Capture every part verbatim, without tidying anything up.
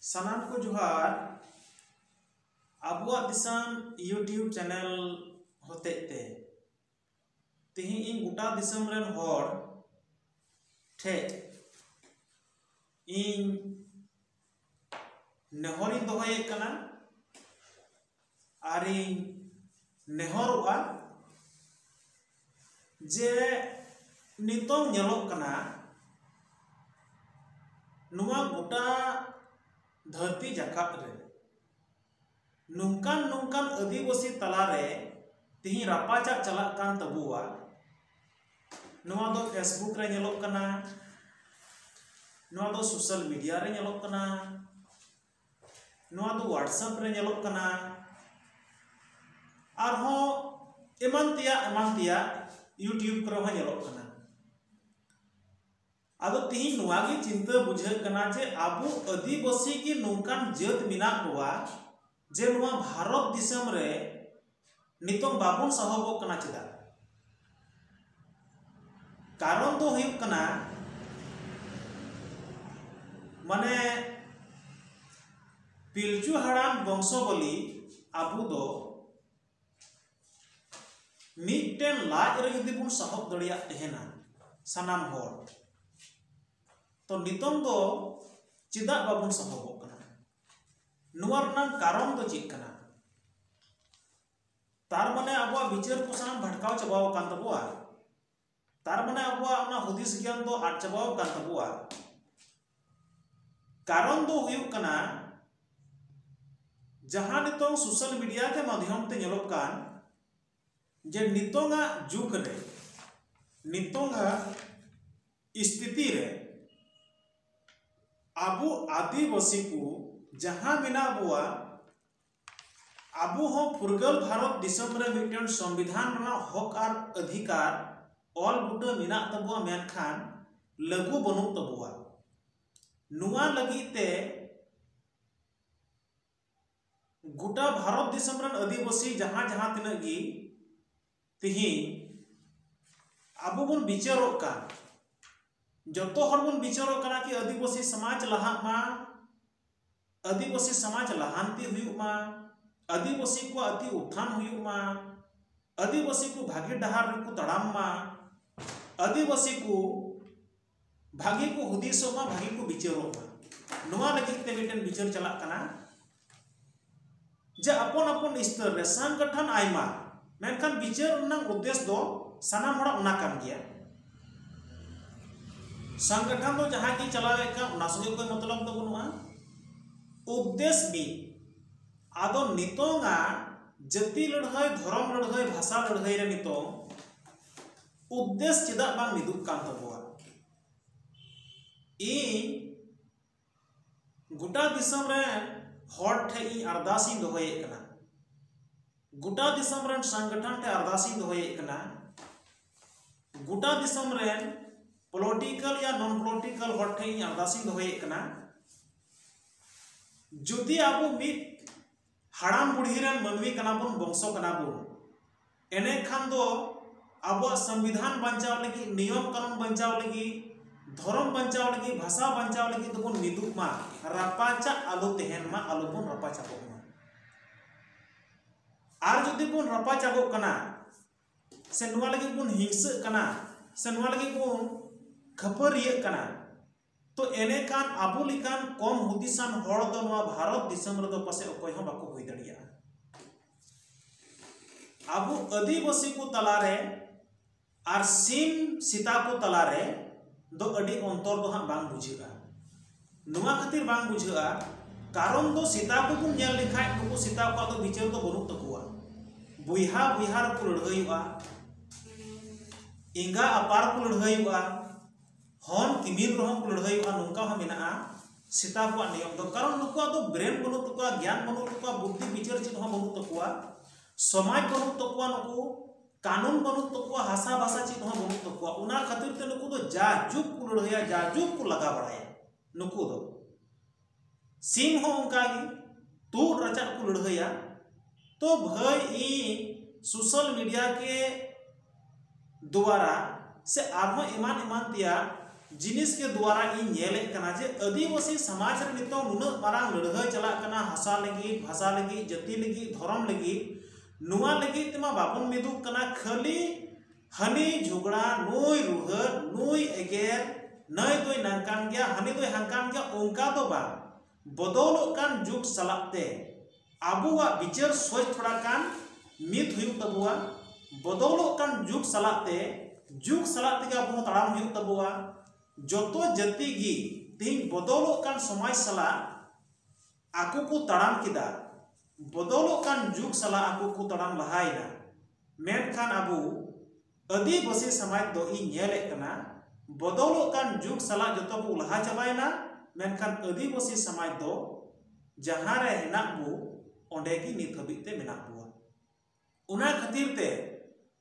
ᱥᱟᱱᱟᱢ ᱠᱚ ᱡᱚᱦᱟᱨ᱾ ᱟᱵᱚᱣᱟᱜ ᱫᱤᱥᱚᱢ YouTube ᱪᱮᱱᱮᱞ ᱦᱚᱛᱮᱡ ᱛᱮ ᱛᱮᱦᱮᱧ ᱤᱧ ᱜᱚᱴᱟ ᱫᱤᱥᱚᱢ ᱨᱮᱱ ᱦᱚᱲ ᱴᱷᱮᱡ ᱤᱧ ᱱᱮᱦᱚᱨᱤᱧ ᱫᱚᱦᱚᱭᱮᱫ ᱠᱟᱱᱟ ᱟᱨᱤᱧ ᱱᱮᱦᱚᱨᱚᱜᱼᱟ ᱡᱮ ᱱᱤᱛᱚᱝ ᱧᱮᱞᱚᱜ ᱠᱟᱱᱟ, ᱱᱚᱣᱟ ᱜᱚᱴᱟ ᱫᱷᱟᱹᱨᱛᱤ ᱡᱟᱠᱟᱛ ᱨᱮ ᱱᱚᱝᱠᱟᱱ ᱱᱚᱝᱠᱟᱱ ᱟᱹᱫᱤᱵᱟᱹᱥᱤ ᱛᱟᱞᱟᱨᱮ ᱛᱮᱦᱮᱧ ᱨᱟᱯᱟᱪᱟᱜ ᱪᱟᱞᱟᱜ ᱠᱟᱱ ᱛᱟᱵᱚᱣᱟ᱾ ᱱᱚᱣᱟ ᱫᱚ Facebook ᱨᱮ ᱧᱮᱞᱚᱜ ᱠᱟᱱᱟ, ᱱᱚᱣᱟ ᱫᱚ social media ᱨᱮ ᱧᱮᱞᱚᱜ ᱠᱟᱱᱟ, ᱱᱚᱣᱟ ᱫᱚ WhatsApp ᱨᱮ ᱧᱮᱞᱚᱜ ᱠᱟᱱᱟ, ᱟᱨᱦᱚᱸ ᱮᱢᱟᱱ ᱛᱮᱭᱟᱜ ᱮᱢᱟᱱ ᱛᱮᱭᱟᱜ YouTube ᱠᱚᱨᱮ ᱦᱚᱸ ᱧᱮᱞᱚᱜ ᱠᱟᱱᱟ᱾ ᱟᱫᱚ ᱛᱤᱦᱤᱧ ᱱᱚᱣᱟ ᱜᱮ ᱪᱤᱱᱛᱟᱹ ᱵᱩᱡᱷᱟᱹᱜ ᱠᱟᱱᱟ ᱡᱮ ᱟᱵᱚ ᱟᱹᱫᱤᱵᱟᱹᱥᱤ ᱜᱮ ᱱᱚᱝᱠᱟᱱ ᱡᱟᱹᱛ ᱢᱮᱱᱟᱜ ᱵᱚᱣᱟ ᱡᱮ ᱱᱚᱣᱟ ᱵᱷᱟᱨᱚᱛ ᱫᱤᱥᱚᱢ ᱨᱮ ᱱᱤᱛᱚᱝ ᱵᱟᱵᱚᱱ ᱥᱟᱦᱚᱵᱚᱜ ᱠᱟᱱᱟ᱾ ᱪᱮᱫᱟᱜ? ᱠᱟᱨᱚᱱ ᱫᱚ ᱦᱩᱭᱩᱜ ᱠᱟᱱᱟ, ᱢᱟᱱᱮ, ᱯᱤᱞᱪᱩ ᱦᱟᱲᱟᱢ ᱵᱚᱝᱥᱚᱵᱚᱞᱤ ᱟᱵᱚ ᱫᱚ ᱢᱤᱫᱴᱮᱱ ᱞᱟᱡ ᱨᱮ ᱡᱩᱫᱤ ᱵᱚᱱ ᱥᱟᱦᱚᱵ ᱫᱟᱲᱮᱭᱟᱜ ᱛᱟᱦᱮᱱᱟ ᱥᱟᱱᱟᱢ ᱦᱚᱲ, ᱛᱚ ᱱᱤᱛᱚᱝ ᱫᱚ ᱪᱮᱫᱟᱜ ᱵᱟᱵᱚᱱ ᱥᱟᱦᱚᱵᱚᱜ ᱠᱟᱱᱟ? ᱱᱚᱣᱟ ᱨᱮᱱᱟᱜ ᱠᱟᱨᱚᱱ ᱫᱚ ᱪᱮᱫ ᱠᱟᱱᱟ? ᱛᱟᱨ ᱢᱟᱱᱮ ᱟᱵᱚᱣᱟᱜ ᱵᱤᱪᱟᱹᱨ ᱠᱚ ᱥᱟᱱᱟᱢ ᱵᱷᱟᱴᱠᱟᱣ ᱪᱟᱵᱟᱣ ᱟᱠᱟᱱ ᱛᱟᱵᱚᱣᱟ᱾ ᱛᱟᱨ ᱢᱟᱱᱮ ᱟᱵᱚᱣᱟᱜ ᱚᱱᱟ ᱦᱩᱫᱤᱥ ᱜᱮᱭᱟᱱ ᱫᱚ ᱟᱫ ᱪᱟᱵᱟᱣ ᱟᱠᱟᱱ ᱛᱟᱵᱚᱣᱟ᱾ ᱠᱟᱨᱚᱱ ᱫᱚ ᱦᱩᱭᱩᱜ ᱠᱟᱱᱟ, ᱡᱟᱦᱟᱸ ᱱᱤᱛᱚᱝ social media ᱠᱮ ᱢᱟᱫᱷᱭᱚᱢ ᱛᱮ ᱧᱮᱞᱚᱜ ᱠᱟᱱ, ᱡᱮ ᱱᱤᱛᱚᱝᱟᱜ ᱡᱩᱜᱽ ᱨᱮ, ᱱᱤᱛᱚᱝᱟᱜ ᱥᱛᱷᱤᱛᱤ ᱨᱮ ᱟᱵᱚ ᱟᱹᱫᱤᱵᱟᱹᱥᱤ ᱠᱚ ᱡᱟᱦᱟᱸ ᱢᱮᱱᱟᱜ ᱵᱚᱣᱟ, ᱟᱵᱚ ᱦᱚᱸ ᱯᱷᱩᱨᱜᱟᱹᱞ ᱵᱷᱟᱨᱚᱛ ᱫᱤᱥᱚᱢ ᱨᱮ ᱢᱤᱫᱴᱮᱱ ᱥᱚᱝᱵᱤᱫᱷᱟᱱ ᱨᱮᱱᱟᱜ ᱦᱚᱠ ᱟᱨ ᱚᱫᱷᱤᱠᱟᱨ ᱚᱞ ᱵᱩᱴᱟᱹ ᱢᱮᱱᱟᱜ ᱛᱟᱵᱚᱣᱟ, ᱢᱮᱱᱠᱷᱟᱱ ᱞᱟᱹᱜᱩ ᱵᱟᱹᱱᱩᱜ ᱛᱟᱵᱚᱣᱟ᱾ ᱱᱚᱣᱟ ᱞᱟᱹᱜᱤᱫ ᱛᱮ ᱜᱚᱴᱟ ᱵᱷᱟᱨᱚᱛ ᱫᱤᱥᱚᱢ ᱨᱮᱱ ᱟᱹᱫᱤᱵᱟᱹᱥᱤ ᱡᱟᱦᱟᱸ ᱡᱟᱦᱟᱸ ᱛᱤᱱᱟᱹᱜ ᱜᱮ ᱛᱤᱦᱤᱧ ᱟᱵᱚ ᱵᱚᱱ ᱵᱤᱪᱟᱹᱨᱚᱜ ᱠᱟᱱ, ᱡᱚᱛᱚ ᱦᱚᱲ ᱵᱚᱱ ᱵᱤᱪᱟᱹᱨᱚᱜ ᱠᱟᱱᱟ ᱠᱤ ᱟᱹᱫᱤᱵᱟᱹᱥᱤ ᱥᱚᱢᱟᱡᱽ ᱞᱟᱦᱟᱜ ᱢᱟ, ᱟᱹᱫᱤᱵᱟᱹᱥᱤ ᱥᱚᱢᱟᱡᱽ ᱞᱟᱦᱟᱱᱛᱤ ᱦᱩᱭᱩᱜ ᱢᱟ, ᱟᱹᱫᱤᱵᱟᱹᱥᱤ ᱠᱚᱣᱟᱜ ᱟᱹᱛᱤ ᱩᱛᱛᱷᱟᱱ ᱦᱩᱭᱩᱜ ᱢᱟ, ᱟᱹᱫᱤᱵᱟᱹᱥᱤ ᱠᱚ ᱵᱷᱟᱹᱜᱤ ᱰᱟᱦᱟᱨ ᱨᱮᱠᱚ ᱛᱟᱲᱟᱢ ᱢᱟ, ᱟᱹᱫᱤᱵᱟᱹᱥᱤ ᱠᱚ ᱵᱷᱟᱹᱜᱤ ᱠᱚ ᱦᱩᱫᱤᱥᱚᱜ ᱢᱟ, ᱵᱷᱟᱹᱜᱤ ᱠᱚ ᱵᱤᱪᱟᱹᱨᱚᱜ ᱢᱟ᱾ ᱱᱚᱣᱟ ᱞᱟᱹᱜᱤᱫ ᱛᱮ ᱢᱤᱫᱴᱮᱱ ᱵᱤᱪᱟᱹᱨ ᱪᱟᱞᱟᱜ ᱠᱟᱱᱟ ᱡᱮ ᱟᱯᱚᱱ ᱟᱯᱚᱱ ᱥᱛᱚᱨ ᱨᱮ ᱥᱚᱝᱜᱚᱴᱷᱚᱱ ᱟᱭᱢᱟ, ᱢᱮᱱᱠᱷᱟᱱ ᱵᱤᱪᱟᱹᱨ ᱨᱮᱱᱟᱜ ᱩᱫᱽᱫᱮᱥ ᱫᱚ ᱥᱟᱱᱟᱢ ᱦᱚᱲᱟᱜ ᱚᱱᱟ ᱠᱟᱱ ᱜᱮᱭᱟ᱾ ᱥᱚᱝᱜᱚᱴᱷᱚᱱ ᱫᱚ ᱡᱟᱦᱟᱸ ᱜᱮ ᱪᱟᱞᱟᱣᱮᱫ ᱠᱟᱱ, ᱚᱱᱟ ᱥᱚᱸᱜᱮ ᱠᱳᱭ ᱢᱚᱛᱞᱚᱵ ᱫᱚ ᱵᱟᱹᱱᱩᱜᱼᱟ᱾ ᱩᱫᱽᱫᱮᱥ ᱢᱤᱫ᱾ ᱟᱫᱚ ᱱᱤᱛᱚᱝᱟᱜ ᱡᱟᱹᱛᱤ ᱞᱟᱹᱲᱦᱟᱹᱭ, ᱫᱷᱚᱨᱚᱢ ᱞᱟᱹᱲᱦᱟᱹᱭ, ᱵᱷᱟᱥᱟ ᱞᱟᱹᱲᱦᱟᱹᱭ ᱨᱮ ᱱᱤᱛᱚᱝ ᱩᱫᱽᱫᱮᱥ ᱪᱮᱫᱟᱜ ᱵᱟᱝ ᱢᱤᱫᱚᱜ ᱠᱟᱱ ᱛᱟᱵᱚᱣᱟ? ᱤᱧ ᱜᱚᱴᱟ ᱫᱤᱥᱚᱢ ᱨᱮᱱ ᱦᱚᱲ ᱴᱷᱮᱱ ᱤᱧ ᱟᱨᱫᱟᱥ ᱤᱧ ᱫᱚᱦᱚᱭᱮᱫ ᱠᱟᱱᱟ, ᱜᱚᱴᱟ ᱫᱤᱥᱚᱢ ᱨᱮᱱ ᱥᱚᱝᱜᱚᱴᱷᱚᱱ ᱴᱷᱮᱱ ᱟᱨᱫᱟᱥ ᱤᱧ ᱫᱚᱦᱚᱭᱮᱫ ᱠᱟᱱᱟ, ᱜᱚᱴᱟ ᱫᱤᱥᱚᱢ ᱨᱮᱱ ᱯᱚᱞᱤᱴᱤᱠᱟᱞ ᱭᱟ ᱱᱚᱱ ᱯᱚᱞᱤᱴᱤᱠᱟᱞ ᱦᱚᱲ ᱴᱷᱮᱱ ᱤᱧ ᱟᱨᱫᱟᱥ ᱤᱧ ᱫᱚᱦᱚᱭᱮᱫ ᱠᱟᱱᱟ, ᱡᱩᱫᱤ ᱟᱵᱚ ᱢᱤᱫ ᱦᱟᱲᱟᱢ ᱵᱩᱲᱦᱤ ᱨᱮᱱ ᱢᱟᱹᱱᱢᱤ ᱠᱟᱱᱟ ᱵᱚᱱ, ᱵᱚᱝᱥᱚ ᱠᱟᱱᱟ ᱵᱚᱱ, ᱮᱱᱮᱠᱷᱟᱱ ᱫᱚ ᱟᱵᱚᱣᱟᱜ ᱥᱚᱝᱵᱤᱫᱷᱟᱱ ᱵᱟᱧᱪᱟᱣ ᱞᱟᱹᱜᱤᱫ, ᱱᱤᱭᱚᱢ ᱠᱟᱹᱱᱩᱱ ᱵᱟᱧᱪᱟᱣ ᱞᱟᱹᱜᱤᱫ, ᱫᱷᱚᱨᱚᱢ ᱵᱟᱧᱪᱟᱣ ᱞᱟᱹᱜᱤᱫ, ᱵᱷᱟᱥᱟ ᱵᱟᱧᱪᱟᱣ ᱞᱟᱹᱜᱤᱫ ᱫᱚᱵᱚᱱ ᱢᱤᱫᱚᱜ ᱢᱟ, ᱨᱟᱯᱟᱪᱟᱜ ᱟᱞᱚ ᱛᱟᱦᱮᱱ ᱢᱟ, ᱟᱞᱚ ᱵᱚᱱ ᱨᱟᱯᱟᱪᱟᱜᱚᱜ ᱢᱟ᱾ ᱟᱨ ᱡᱩᱫᱤ ᱵᱚᱱ ᱨᱟᱯᱟᱪᱟᱜᱚᱜ ᱠᱟᱱᱟ, ᱥᱮ ᱱᱚᱣᱟ ᱞᱟᱹᱜᱤᱫ ᱵᱚᱱ ᱦᱤᱝᱥᱟᱹᱜ ᱠᱟᱱᱟ, ᱥᱮ ᱱᱚᱣᱟ ᱞᱟᱹᱜᱤᱫ ᱵᱚᱱ ᱠᱷᱟᱹᱯᱟᱹᱨᱤᱭᱟᱹᱜ ᱠᱟᱱᱟ, ᱛᱚ ᱮᱱᱮᱠᱷᱟᱱ ᱟᱵᱚ ᱞᱮᱠᱟᱱ ᱠᱚᱢ ᱦᱩᱫᱤᱥᱟᱱ ᱦᱚᱲ ᱫᱚ ᱱᱚᱣᱟ ᱵᱷᱟᱨᱚᱛ ᱫᱤᱥᱚᱢ ᱨᱮᱫᱚ ᱯᱟᱥᱮᱡ ᱚᱠᱚᱭ ᱦᱚᱸ ᱵᱟᱠᱚ ᱦᱩᱭ ᱫᱟᱲᱮᱭᱟᱜᱼᱟ᱾ ᱟᱵᱚ ᱟᱹᱫᱤᱵᱟᱹᱥᱤ ᱠᱚ ᱛᱟᱞᱟᱨᱮ ᱟᱨ ᱥᱤᱢ ᱥᱮᱛᱟ ᱠᱚ ᱛᱟᱞᱟᱨᱮ ᱫᱚ ᱟᱹᱰᱤ ᱚᱱᱛᱚᱨ ᱫᱚ ᱦᱟᱸᱜ ᱵᱟᱝ ᱵᱩᱡᱷᱟᱹᱜᱼᱟ᱾ ᱱᱚᱣᱟ ᱠᱷᱟᱹᱛᱤᱨ ᱵᱟᱝ ᱵᱩᱡᱷᱟᱹᱜᱼᱟ, ᱠᱟᱨᱚᱱ ᱫᱚ ᱥᱮᱛᱟ ᱠᱚᱵᱚᱱ ᱧᱮᱞ ᱞᱮᱠᱷᱟᱡ ᱱᱩᱠᱩ ᱥᱮᱛᱟ ᱠᱚᱣᱟᱜ ᱫᱚ ᱵᱤᱪᱟᱹᱨ ᱫᱚ ᱵᱟᱹᱱᱩᱜ ᱛᱟᱠᱚᱣᱟ᱾ ᱵᱚᱭᱦᱟ ᱵᱚᱭᱦᱟ ᱨᱮᱠᱚ ᱞᱟᱹᱲᱦᱟᱹᱭᱚᱜᱼᱟ, ᱮᱸᱜᱟ ᱟᱯᱟᱨ ᱠᱚ ᱞᱟᱹᱲᱦᱟᱹᱭᱚᱜᱼᱟ, ᱦᱚᱱ ᱠᱤᱢᱤᱱ ᱨᱮᱦᱚᱸ ᱠᱚ ᱞᱟᱹᱲᱦᱟᱹᱭᱚᱜᱼᱟ᱾ ᱱᱚᱝᱠᱟ ᱦᱚᱸ ᱢᱮᱱᱟᱜᱼᱟ ᱥᱮᱛᱟ ᱠᱚᱣᱟᱜ ᱱᱤᱭᱚᱢ ᱫᱚ, ᱠᱟᱨᱚᱱ ᱱᱩᱠᱩᱣᱟᱜ ᱫᱚ ᱵᱨᱮᱱ ᱵᱟᱹᱱᱩᱜ ᱛᱟᱠᱚᱣᱟ, ᱜᱮᱭᱟᱱ ᱵᱟᱹᱱᱩᱜ ᱛᱟᱠᱚᱣᱟ, ᱵᱩᱫᱽᱫᱷᱤ ᱵᱤᱪᱟᱹᱨ ᱪᱮᱫ ᱦᱚᱸ ᱵᱟᱹᱱᱩᱜ ᱛᱟᱠᱚᱣᱟ, ᱥᱚᱢᱟᱡᱽ ᱵᱟᱹᱱᱩᱜ ᱛᱟᱠᱚᱣᱟ, ᱱᱩᱠᱩ ᱠᱟᱹᱱᱩᱱ ᱵᱟᱹᱱᱩᱜ ᱛᱟᱠᱚᱣᱟ, ᱦᱟᱥᱟ ᱵᱷᱟᱥᱟ ᱪᱮᱫ ᱦᱚᱸ ᱵᱟᱹᱱᱩᱜ ᱛᱟᱠᱚᱣᱟ᱾ ᱚᱱᱟ ᱠᱷᱟᱹᱛᱤᱨ ᱛᱮ ᱱᱩᱠᱩ ᱫᱚ ᱡᱟ ᱡᱩᱜᱽ ᱠᱚ ᱞᱟᱹᱲᱦᱟᱹᱭᱟ, ᱡᱟ ᱡᱩᱜᱽ ᱠᱚ ᱞᱟᱜᱟ ᱵᱟᱲᱟᱭᱟ᱾ ᱱᱩᱠᱩ ᱫᱚ ᱥᱤᱢ ᱦᱚᱸ ᱚᱱᱠᱟ ᱜᱮ ᱛᱩᱫ ᱨᱟᱪᱟᱜ ᱠᱚ ᱞᱟᱹᱲᱦᱟᱹᱭᱟ᱾ ᱛᱚ ᱵᱷᱟᱹᱭ, ᱤᱧ ᱥᱳᱥᱟᱞ ᱢᱤᱰᱤᱭᱟ ᱠᱮ ᱫᱩᱣᱟᱨᱟ ᱥᱮ ᱟᱨᱦᱚᱸ ᱮᱢᱟᱱ ᱮᱢᱟᱱ ᱛᱮᱭᱟᱜ ᱡᱤᱱᱤᱥ ᱜᱮ ᱫᱩᱣᱟᱨᱟ ᱤᱧ ᱧᱮᱞᱮᱫ ᱠᱟᱱᱟ ᱡᱮ ᱟᱹᱫᱤᱵᱟᱹᱥᱤ ᱥᱚᱢᱟᱡᱽ ᱨᱮ ᱱᱤᱛᱚᱝ ᱱᱩᱱᱟᱹᱜ ᱢᱟᱨᱟᱝ ᱞᱟᱹᱲᱦᱟᱹᱭ ᱪᱟᱞᱟᱜ ᱠᱟᱱᱟ, ᱦᱟᱥᱟ ᱞᱟᱹᱜᱤᱫ, ᱵᱷᱟᱥᱟ ᱞᱟᱹᱜᱤᱫ, ᱡᱟᱹᱛᱤ ᱞᱟᱹᱜᱤᱫ, ᱫᱷᱚᱨᱚᱢ ᱞᱟᱹᱜᱤᱫ᱾ ᱱᱚᱣᱟ ᱞᱟᱹᱜᱤᱫ ᱛᱮᱢᱟ ᱵᱟᱵᱚᱱ ᱢᱤᱫᱩᱜ ᱠᱟᱱᱟ, ᱠᱷᱟᱹᱞᱤ ᱦᱟᱹᱱᱤ ᱡᱷᱚᱜᱽᱲᱟ, ᱱᱩᱭ ᱨᱩᱦᱟᱹᱫ, ᱱᱩᱭ ᱮᱜᱮᱨ, ᱱᱟᱹᱭ ᱫᱚᱭ ᱱᱟᱝᱠᱟᱱ ᱜᱮᱭᱟ, ᱦᱟᱹᱱᱤ ᱫᱚᱭ ᱦᱟᱝᱠᱟᱱ ᱜᱮᱭᱟ, ᱚᱱᱠᱟ ᱫᱚ ᱵᱟᱝ᱾ ᱵᱚᱫᱚᱞᱚᱜ ᱠᱟᱱ ᱡᱩᱜᱽ ᱥᱟᱞᱟᱜ ᱛᱮ ᱟᱵᱚᱣᱟᱜ ᱵᱤᱪᱟᱹᱨ ᱥᱚᱪ ᱛᱷᱚᱲᱟ ᱜᱟᱱ ᱢᱤᱫ ᱦᱩᱭᱩᱜ ᱛᱟᱵᱚᱣᱟ᱾ ᱵᱚᱫᱚᱞᱚᱜ ᱠᱟᱱ ᱡᱩᱜᱽ ᱥᱟᱞᱟᱜ ᱛᱮ, ᱡᱩᱜᱽ ᱥᱟᱞᱟᱜ ᱛᱮᱜᱮ ᱟᱵᱚ ᱦᱚᱸ ᱛᱟᱲᱟᱢ ᱦᱩᱭᱩᱜ ᱛᱟᱵᱚᱣᱟ᱾ ᱡᱚᱛᱚ ᱡᱟᱹᱛᱤ ᱜᱮ ᱛᱮᱦᱮᱧ ᱵᱚᱫᱚᱞᱚᱜ ᱠᱟᱱ ᱥᱚᱢᱟᱡᱽ ᱥᱟᱞᱟᱜ ᱟᱠᱚ ᱠᱚ ᱛᱟᱲᱟᱢ ᱠᱮᱫᱟ, ᱵᱚᱫᱚᱞᱚᱜ ᱠᱟᱱ ᱡᱩᱜᱽ ᱥᱟᱞᱟᱜ ᱟᱠᱚ ᱠᱚ ᱛᱟᱲᱟᱢ ᱞᱟᱦᱟᱭᱮᱱᱟ᱾ ᱢᱮᱱᱠᱷᱟᱱ ᱟᱵᱚ ᱟᱹᱫᱤᱵᱟᱹᱥᱤ ᱥᱚᱢᱟᱡᱽ ᱫᱚ ᱤᱧ ᱧᱮᱞᱮᱫ ᱠᱟᱱᱟ, ᱵᱚᱫᱚᱞᱚᱜ ᱠᱟᱱ ᱡᱩᱜᱽ ᱥᱟᱞᱟᱜ ᱡᱚᱛᱚ ᱠᱚ ᱞᱟᱦᱟ ᱪᱟᱵᱟᱭᱮᱱᱟ, ᱢᱮᱱᱠᱷᱟᱱ ᱟᱹᱫᱤᱵᱟᱹᱥᱤ ᱥᱚᱢᱟᱡᱽ ᱫᱚ ᱡᱟᱦᱟᱸ ᱨᱮ ᱦᱮᱱᱟᱜ ᱵᱚ, ᱚᱸᱰᱮ ᱜᱮ ᱱᱤᱛ ᱦᱟᱹᱵᱤᱡ ᱛᱮ ᱢᱮᱱᱟᱜ ᱵᱚᱣᱟ᱾ ᱚᱱᱟ ᱠᱷᱟᱹᱛᱤᱨ ᱛᱮ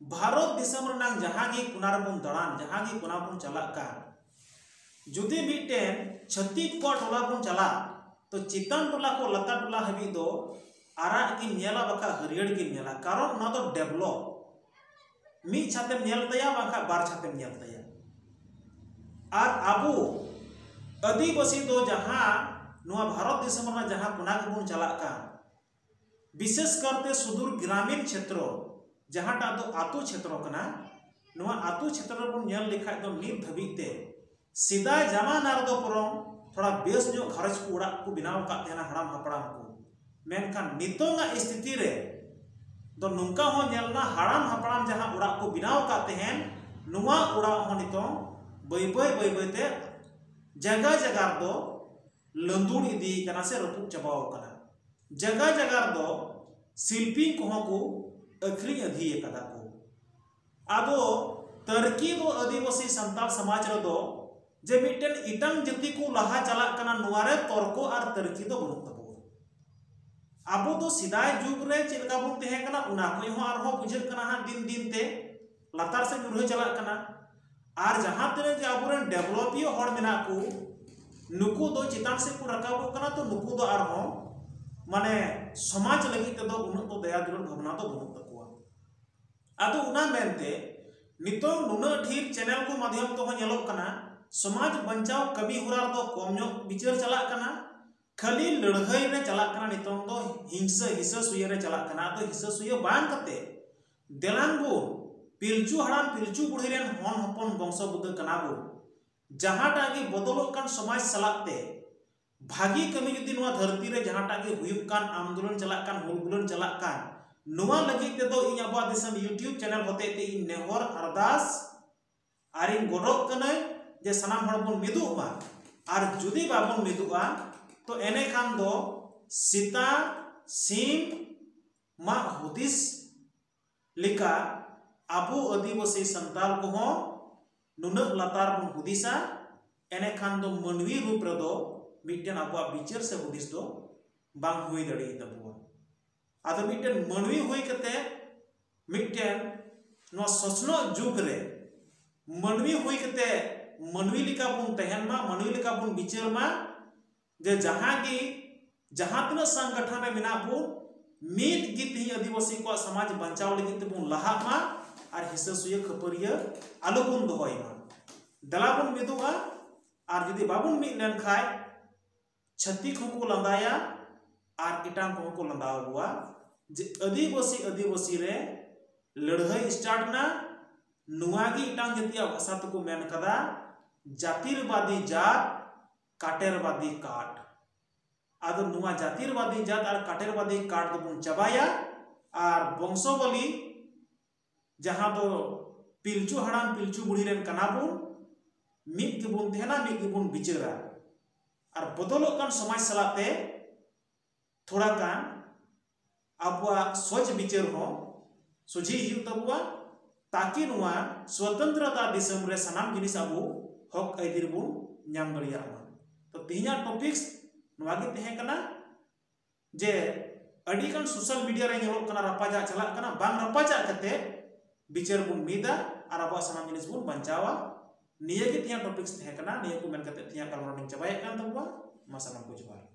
ᱵᱷᱟᱨᱚᱛ ᱫᱤᱥᱚᱢ ᱨᱮᱱᱟᱜ ᱡᱟᱦᱟᱸ ᱜᱮ ᱠᱚᱱᱟ ᱨᱮᱵᱚᱱ ᱫᱟᱬᱟᱱ, ᱡᱟᱦᱟᱸ ᱜᱮ ᱠᱚᱱᱟ ᱵᱚᱱ ᱪᱟᱞᱟᱜ ᱠᱟᱱ, ᱡᱩᱫᱤ ᱢᱤᱫᱴᱮᱱ ᱪᱷᱟᱹᱛᱤᱠ ᱠᱚᱣᱟᱜ ᱴᱚᱞᱟ ᱵᱚᱱ ᱪᱟᱞᱟᱜ, ᱛᱚ ᱪᱮᱛᱟᱱ ᱴᱚᱞᱟ ᱠᱚ ᱞᱟᱛᱟᱨ ᱴᱚᱞᱟ ᱦᱟᱹᱵᱤᱡ ᱫᱚ ᱟᱨᱟᱜ ᱜᱮᱢ ᱧᱮᱞᱟ, ᱵᱟᱠᱷᱟᱡ ᱦᱟᱹᱨᱭᱟᱹᱲ ᱜᱮᱢ ᱧᱮᱞᱟ, ᱠᱟᱨᱚᱱ ᱚᱱᱟ ᱫᱚ ᱰᱮᱵᱷᱞᱚᱯ᱾ ᱢᱤᱫ ᱪᱷᱟᱛᱮᱢ ᱧᱮᱞ ᱛᱟᱭᱟ, ᱵᱟᱝᱠᱷᱟᱱ ᱵᱟᱨ ᱪᱷᱟᱛᱮᱢ ᱧᱮᱞ ᱛᱟᱭᱟ᱾ ᱟᱨ ᱟᱵᱚ ᱟᱹᱫᱤᱵᱟᱹᱥᱤ ᱫᱚ ᱡᱟᱦᱟᱸ ᱱᱚᱣᱟ ᱵᱷᱟᱨᱚᱛ ᱫᱤᱥᱚᱢ ᱨᱮᱱᱟᱜ ᱡᱟᱦᱟᱸ ᱠᱚᱱᱟ ᱜᱮᱵᱚᱱ ᱪᱟᱞᱟᱜ ᱠᱟᱱ, ᱵᱤᱥᱮᱥ ᱠᱟᱨᱛᱮ ᱥᱩᱫᱩᱨ ᱜᱨᱟᱢᱤᱱ ᱪᱷᱮᱛᱨᱚ, ᱡᱟᱦᱟᱸᱴᱟᱜ ᱫᱚ ᱟᱛᱳ ᱪᱷᱮᱛᱨᱚ ᱠᱟᱱᱟ, ᱱᱚᱣᱟ ᱟᱛᱳ ᱪᱷᱮᱛᱨᱚ ᱨᱮᱵᱚᱱ ᱧᱮᱞ ᱞᱮᱠᱷᱟᱡ ᱫᱚ ᱱᱤᱛ ᱫᱷᱟᱹᱵᱤᱡ ᱛᱮ ᱥᱮᱫᱟᱭ ᱡᱟᱢᱟᱱᱟ ᱨᱮᱫᱚ ᱵᱚᱨᱚᱝ ᱛᱷᱚᱲᱟ ᱵᱮᱥ ᱧᱚᱜ ᱜᱷᱟᱨᱚᱸᱡᱽ ᱠᱚ ᱚᱲᱟᱜ ᱠᱚ ᱵᱮᱱᱟᱣ ᱟᱠᱟᱫ ᱛᱟᱦᱮᱱᱟ ᱦᱟᱲᱟᱢ ᱦᱟᱯᱲᱟᱢ ᱠᱚ, ᱢᱮᱱᱠᱷᱟᱱ ᱱᱤᱛᱚᱝᱟᱜ ᱥᱛᱷᱤᱛᱤ ᱨᱮ ᱫᱚ ᱱᱚᱝᱠᱟ ᱦᱚᱸ ᱧᱮᱞ ᱮᱱᱟ, ᱦᱟᱲᱟᱢ ᱦᱟᱯᱲᱟᱢ ᱡᱟᱦᱟᱸ ᱚᱲᱟᱜ ᱠᱚ ᱵᱮᱱᱟᱣ ᱟᱠᱟᱫ ᱛᱟᱦᱮᱱ, ᱱᱚᱣᱟ ᱚᱲᱟᱜ ᱦᱚᱸ ᱱᱤᱛᱚᱝ ᱵᱟᱹᱭ ᱵᱟᱹᱭ ᱵᱟᱹᱭ ᱵᱟᱹᱭ ᱛᱮ ᱡᱟᱭᱜᱟ ᱡᱟᱭᱜᱟ ᱨᱮᱫᱚ ᱞᱟᱹᱸᱫᱩᱲ ᱤᱫᱤ ᱠᱟᱱᱟ ᱥᱮ ᱨᱟᱹᱯᱩᱫ ᱪᱟᱵᱟᱣ ᱠᱟᱱᱟ᱾ ᱡᱟᱭᱜᱟ ᱡᱟᱭᱜᱟ ᱨᱮᱫᱚ ᱥᱤᱞᱯᱤᱧ ᱠᱚᱦᱚᱸ ᱠᱚ ᱟᱹᱠᱷᱨᱤᱧ ᱟᱹᱫᱷᱤ ᱟᱠᱟᱫᱟ ᱠᱚ᱾ ᱟᱫᱚ ᱛᱟᱹᱨᱠᱤ ᱫᱚ ᱟᱹᱫᱤᱵᱟᱹᱥᱤ ᱥᱟᱱᱛᱟᱲ ᱥᱚᱢᱟᱡᱽ ᱨᱮᱫᱚ ᱡᱮ ᱢᱤᱫᱴᱮᱱ ᱮᱴᱟᱝ ᱡᱟᱹᱛᱤ ᱠᱚ ᱞᱟᱦᱟ ᱪᱟᱞᱟᱜ ᱠᱟᱱᱟ, ᱱᱚᱣᱟ ᱨᱮ ᱛᱚᱨᱠᱚ ᱟᱨ ᱛᱟᱹᱨᱠᱤ ᱫᱚ ᱵᱟᱹᱱᱩᱜ ᱛᱟᱵᱚᱱᱟ᱾ ᱟᱵᱚ ᱫᱚ ᱥᱮᱫᱟᱭ ᱡᱩᱜᱽ ᱨᱮ ᱪᱮᱫ ᱞᱮᱠᱟ ᱵᱚᱱ ᱛᱟᱦᱮᱸ ᱠᱟᱱᱟ, ᱚᱱᱟ ᱠᱷᱚᱱ ᱦᱚᱸ ᱟᱨᱦᱚᱸ ᱵᱩᱡᱷᱟᱹᱜ ᱠᱟᱱᱟ ᱦᱟᱸᱜ, ᱫᱤᱱ ᱫᱤᱱ ᱛᱮ ᱞᱟᱛᱟᱨ ᱥᱮᱫ ᱧᱩᱨᱦᱟᱹ ᱪᱟᱞᱟᱜ ᱠᱟᱱᱟ᱾ ᱟᱨ ᱡᱟᱦᱟᱸ ᱛᱤᱱᱟᱹᱜ ᱜᱮ ᱟᱵᱚᱨᱮᱱ ᱰᱮᱵᱷᱞᱚᱯᱤᱭᱟᱹ ᱦᱚᱲ ᱢᱮᱱᱟᱜ ᱠᱚ, ᱱᱩᱠᱩ ᱫᱚ ᱪᱮᱛᱟᱱ ᱥᱮᱫ ᱠᱚ ᱨᱟᱠᱟᱵᱚᱜ ᱠᱟᱱᱟ, ᱛᱚ ᱱᱩᱠᱩ ᱫᱚ ᱟᱨᱦᱚᱸ ᱢᱟᱱᱮ ᱥᱚᱢᱟᱡᱽ ᱞᱟᱹᱜᱤᱫ ᱛᱮᱫᱚ ᱩᱱᱟᱹᱜ ᱫᱚ ᱫᱟᱭᱟ ᱫᱩᱞᱟᱹᱲ ᱵᱷᱟᱵᱽᱱᱟ ᱫᱚ ᱵᱟᱹᱱᱩᱜ ᱛᱟᱠᱚᱣᱟ᱾ ᱟᱫᱚ ᱚᱱᱟ ᱢᱮᱱᱛᱮ ᱱᱤᱛᱚᱝ ᱱᱩᱱᱟᱹᱜ ᱰᱷᱮᱨ ᱪᱮᱱᱮᱞ ᱠᱚ ᱢᱟᱫᱽᱫᱷᱚᱢ ᱛᱮᱦᱚᱸ ᱧᱮᱞᱚᱜ ᱠᱟᱱᱟ, ᱥᱚᱢᱟᱡᱽ ᱵᱟᱧᱪᱟᱣ ᱠᱟᱹᱢᱤ ᱦᱚᱨᱟ ᱨᱮᱫᱚ ᱠᱚᱢ ᱧᱚᱜ ᱵᱤᱪᱟᱹᱨ ᱪᱟᱞᱟᱜ ᱠᱟᱱᱟ, ᱠᱷᱟᱹᱞᱤ ᱞᱟᱹᱲᱦᱟᱹᱭ ᱨᱮ ᱪᱟᱞᱟᱜ ᱠᱟᱱᱟ᱾ ᱱᱤᱛᱚᱝ ᱫᱚ ᱦᱤᱝᱥᱟᱹ ᱦᱤᱥᱟᱹ ᱥᱩᱭᱟᱹ ᱨᱮ ᱪᱟᱞᱟᱜ ᱠᱟᱱᱟ᱾ ᱟᱫᱚ ᱦᱤᱥᱟᱹ ᱥᱩᱭᱟᱹ ᱵᱟᱝ ᱠᱟᱛᱮ ᱫᱮᱞᱟᱝ ᱵᱚᱱ ᱯᱤᱞᱪᱩ ᱦᱟᱲᱟᱢ ᱯᱤᱞᱪᱩ ᱵᱩᱲᱦᱤ ᱨᱮᱱ ᱦᱚᱱ ᱦᱚᱯᱚᱱ ᱵᱚᱝᱥᱚ ᱵᱩᱫᱟᱹ ᱠᱟᱱᱟ ᱵᱚᱱ᱾ ᱡᱟᱦᱟᱸᱴᱟᱜ ᱜᱮ ᱵᱚᱫᱚᱞᱚᱜ ᱠᱟᱱ ᱥᱚᱢᱟᱡᱽ ᱥᱟᱞᱟᱜ ᱛᱮ ᱵᱷᱟᱹᱜᱤ ᱠᱟᱹᱢᱤ ᱡᱩᱫᱤ ᱱᱚᱣᱟ ᱫᱷᱟᱹᱨᱛᱤ ᱨᱮ ᱡᱟᱦᱟᱸᱴᱟᱜ ᱜᱮ ᱦᱩᱭᱩᱜ ᱠᱟᱱ, ᱟᱱᱫᱳᱞᱚᱱ ᱪᱟᱞᱟᱜ ᱠᱟᱱ, ᱦᱩᱞ ᱜᱩᱞᱟᱹᱱ ᱪᱟᱞᱟᱜ ᱠᱟᱱ, ᱱᱚᱣᱟ ᱞᱟᱹᱜᱤᱫ ᱛᱮᱫᱚ ᱤᱧ ᱟᱵᱚᱣᱟᱜ ᱫᱤᱥᱚᱢ YouTube ᱪᱮᱱᱮᱞ ᱦᱚᱛᱮ ᱛᱮ ᱤᱧ ᱱᱮᱦᱚᱨ ᱟᱨᱫᱟᱥ ᱟᱨᱤᱧ ᱜᱚᱰᱚᱜ ᱠᱟᱹᱱᱟᱹᱧ ᱡᱮ ᱥᱟᱱᱟᱢ ᱦᱚᱲ ᱵᱚᱱ ᱢᱤᱫᱚᱜ ᱢᱟ᱾ ᱟᱨ ᱡᱩᱫᱤ ᱵᱟᱵᱚᱱ ᱢᱤᱫᱚᱜᱼᱟ, ᱛᱚ ᱮᱱᱮᱠᱷᱟᱱ ᱫᱚ ᱥᱮᱛᱟ ᱥᱤᱢ ᱢᱟᱜ ᱦᱩᱫᱤᱥ ᱞᱮᱠᱟ ᱟᱵᱚ ᱟᱹᱫᱤᱵᱟᱹᱥᱤ ᱥᱟᱱᱛᱟᱲ ᱠᱚᱦᱚᱸ ᱱᱩᱱᱟᱹᱜ ᱞᱟᱛᱟᱨ ᱵᱚᱱ ᱦᱩᱫᱤᱥᱟ, ᱮᱱᱮᱠᱷᱟᱱ ᱫᱚ ᱢᱟᱹᱱᱢᱤ ᱨᱩᱯ ᱨᱮᱫᱚ ᱢᱤᱫᱴᱮᱱ ᱟᱵᱚᱣᱟᱜ ᱵᱤᱪᱟᱹᱨ ᱥᱮ ᱦᱩᱫᱤᱥ ᱫᱚ ᱵᱟᱝ ᱦᱩᱭ ᱫᱟᱲᱮᱭᱟᱜ ᱛᱟᱵᱚᱣᱟ᱾ ᱟᱫᱚ ᱢᱤᱫᱴᱮᱱ ᱢᱟᱹᱱᱢᱤ ᱦᱩᱭ ᱠᱟᱛᱮ, ᱢᱤᱫᱴᱮᱱ ᱱᱚᱣᱟ ᱥᱚᱥᱱᱚᱜ ᱡᱩᱜᱽ ᱨᱮ ᱢᱟᱹᱱᱢᱤ ᱦᱩᱭ ᱠᱟᱛᱮ ᱢᱟᱹᱱᱢᱤ ᱞᱮᱠᱟ ᱵᱚᱱ ᱛᱟᱦᱮᱱ ᱢᱟ, ᱢᱟᱹᱱᱢᱤ ᱞᱮᱠᱟ ᱵᱚᱱ ᱵᱤᱪᱟᱹᱨ ᱢᱟ, ᱡᱮ ᱡᱟᱦᱟᱸ ᱜᱮ, ᱡᱟᱦᱟᱸ ᱛᱤᱱᱟᱹᱜ ᱥᱚᱝᱜᱚᱴᱷᱚᱱ ᱨᱮ ᱢᱮᱱᱟᱜ ᱵᱚᱱ, ᱢᱤᱫ ᱜᱮ ᱛᱮᱦᱮᱧ ᱟᱹᱫᱤᱵᱟᱹᱥᱤ ᱠᱚᱣᱟᱜ ᱥᱚᱢᱟᱡᱽ ᱵᱟᱧᱪᱟᱣ ᱞᱟᱹᱜᱤᱫ ᱛᱮᱵᱚᱱ ᱞᱟᱦᱟᱜ ᱢᱟ ᱟᱨ ᱦᱤᱥᱟᱹ ᱥᱩᱭᱟᱹ ᱠᱷᱟᱹᱯᱟᱹᱨᱤᱭᱟᱹ ᱟᱞᱚ ᱵᱚᱱ ᱫᱚᱦᱚᱭ ᱢᱟ᱾ ᱫᱮᱞᱟ ᱵᱚᱱ ᱢᱤᱫᱚᱜᱼᱟ, ᱟᱨ ᱡᱩᱫᱤ ᱵᱟᱵᱚᱱ ᱢᱤᱫ ᱞᱮᱱᱠᱷᱟᱱ ᱪᱷᱟᱹᱛᱤᱠ ᱦᱚᱸᱠᱚ ᱞᱟᱸᱫᱟᱭᱟ ᱟᱨ ᱮᱴᱟᱜ ᱠᱚᱦᱚᱸ ᱠᱚ ᱞᱟᱸᱫᱟ ᱟᱵᱚᱣᱟ ᱡᱮ ᱟᱹᱫᱤᱵᱟᱹᱥᱤ ᱟᱹᱫᱤᱵᱟᱹᱥᱤ ᱨᱮ ᱞᱟᱹᱲᱦᱟᱹᱭ start ᱮᱱᱟ᱾ ᱱᱚᱣᱟ ᱜᱮ ᱮᱴᱟᱜ ᱡᱟᱹᱛᱤᱭᱟᱜ ᱵᱷᱟᱥᱟ ᱛᱮᱠᱚ ᱢᱮᱱ ᱠᱟᱫᱟ ᱡᱟᱹᱛᱤᱨᱵᱟᱫᱤ ᱡᱟᱛ, ᱠᱟᱴᱮᱨᱵᱟᱫᱤ ᱠᱟᱴ᱾ ᱟᱫᱚ ᱱᱚᱣᱟ ᱡᱟᱹᱛᱤᱨᱵᱟᱫᱤ ᱡᱟᱛ ᱟᱨ ᱠᱟᱴᱮᱨᱵᱟᱫᱤ ᱠᱟᱴ ᱫᱚᱵᱚᱱ ᱪᱟᱵᱟᱭᱟ ᱟᱨ ᱵᱚᱝᱥᱚᱵᱟᱞᱤ ᱡᱟᱦᱟᱸ ᱫᱚ ᱯᱤᱞᱪᱩ ᱦᱟᱲᱟᱢ ᱯᱤᱞᱪᱩ ᱵᱩᱲᱦᱤ ᱨᱮᱱ ᱠᱟᱱᱟ ᱵᱚᱱ, ᱢᱤᱫ ᱜᱮᱵᱚᱱ ᱛᱟᱦᱮᱱᱟ, ᱢᱤᱫ ᱜᱮᱵᱚᱱ ᱵᱤᱪᱟᱹᱨᱟ᱾ ᱟᱨ ᱵᱚᱫᱚᱞᱚᱜ ᱠᱟᱱ ᱥᱚᱢᱟᱡᱽ ᱥᱟᱞᱟᱜ ᱛᱮ ᱛᱷᱚᱲᱟ ᱜᱟᱱ ᱟᱵᱚᱣᱟᱜ ᱥᱚᱡᱽ ᱵᱤᱪᱟᱹᱨ ᱦᱚᱸ ᱥᱚᱡᱷᱮ ᱦᱩᱭᱩᱜ ᱛᱟᱵᱚᱣᱟ, ᱛᱟᱠᱤ ᱱᱚᱣᱟ ᱥᱣᱚᱛᱚᱱᱛᱨᱚᱛᱟ ᱫᱤᱥᱚᱢ ᱨᱮ ᱥᱟᱱᱟᱢ ᱡᱤᱱᱤᱥ ᱟᱵᱚ ᱦᱚᱠ ᱟᱹᱭᱫᱟᱹᱨ ᱵᱚᱱ ᱧᱟᱢ ᱫᱟᱲᱮᱭᱟᱜ ᱢᱟ᱾ ᱛᱚ ᱛᱮᱦᱮᱧᱟᱜ topics ᱱᱚᱣᱟ ᱜᱮ ᱛᱟᱦᱮᱸ ᱠᱟᱱᱟ ᱡᱮ ᱟᱹᱰᱤᱜᱟᱱ social media ᱨᱮ ᱧᱮᱞᱚᱜ ᱠᱟᱱᱟ ᱨᱟᱯᱟᱪᱟᱜ ᱪᱟᱞᱟᱜ ᱠᱟᱱᱟ, ᱵᱟᱝ ᱨᱟᱯᱟᱪᱟᱜ ᱠᱟᱛᱮ ᱵᱤᱪᱟᱹᱨ ᱵᱚᱱ ᱢᱤᱫᱟ ᱟᱨ ᱟᱵᱚᱣᱟᱜ ᱥᱟᱱᱟᱢ ᱡᱤᱱᱤᱥ ᱵᱚᱱ ᱵᱟᱧᱪᱟᱣᱟ᱾ ᱱᱤᱭᱟᱹ ᱜᱮ ᱛᱮᱦᱮᱧᱟᱜ topics ᱛᱟᱦᱮᱸ ᱠᱟᱱᱟ᱾ ᱱᱤᱭᱟᱹ ᱠᱚ ᱢᱮᱱ ᱠᱟᱛᱮ ᱛᱮᱦᱮᱧᱟᱜ ᱜᱟᱞᱢᱟᱨᱟᱣ ᱞᱤᱧ ᱪᱟᱵᱟᱭᱮᱫ ᱠᱟᱱ ᱛᱟᱵᱚᱣᱟ᱾ ᱢᱟ ᱥᱟᱱᱟᱢ ᱠᱚ ᱡᱚᱦᱟᱨ᱾